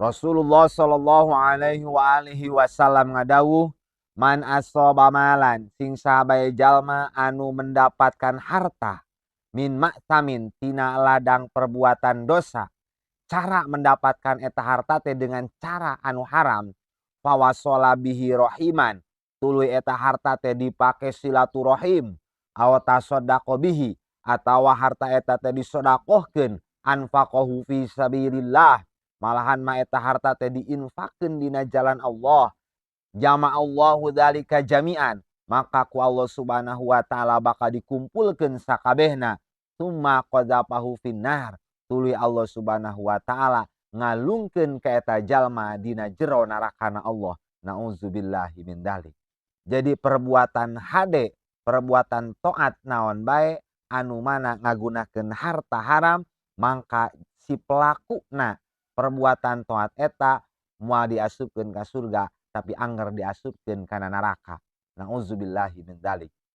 Rasulullah sallallahu alaihi wa alihi wasallam ngadawuh, man ashoba malan, sing saha jalma anu mendapatkan harta, min ma'tsamin, tina ladang perbuatan dosa, cara mendapatkan eta harta teh dengan cara anu haram, fawasola bihi rohiman, tuluy eta harta teh dipake silaturahim, aw tasaddaqo bihi, atawa harta eta teh disodakohkeun, anfaqahu fi sabilillah, malahan mah eta harta teh diinfakkeun dina jalan Allah, jama'allahu dzalika jami'an, maka ku Allah Subhanahu wa taala bakal dikumpulkeun sakabehna, summa qadzafahu finnar, tuluy Allah Subhanahu wa taala ngalungkeun ka eta jalma dina jero narakana Allah. Nauzubillahi min dzalik. Jadi perbuatan hade, perbuatan taat naon bae anu mana ngagunakeun harta haram, mangka si pelakuna perbuatan taat eta moal diasupkeun ka surga, tapi angger diasupkeun kana neraka. Nauzubillahi min dzalik.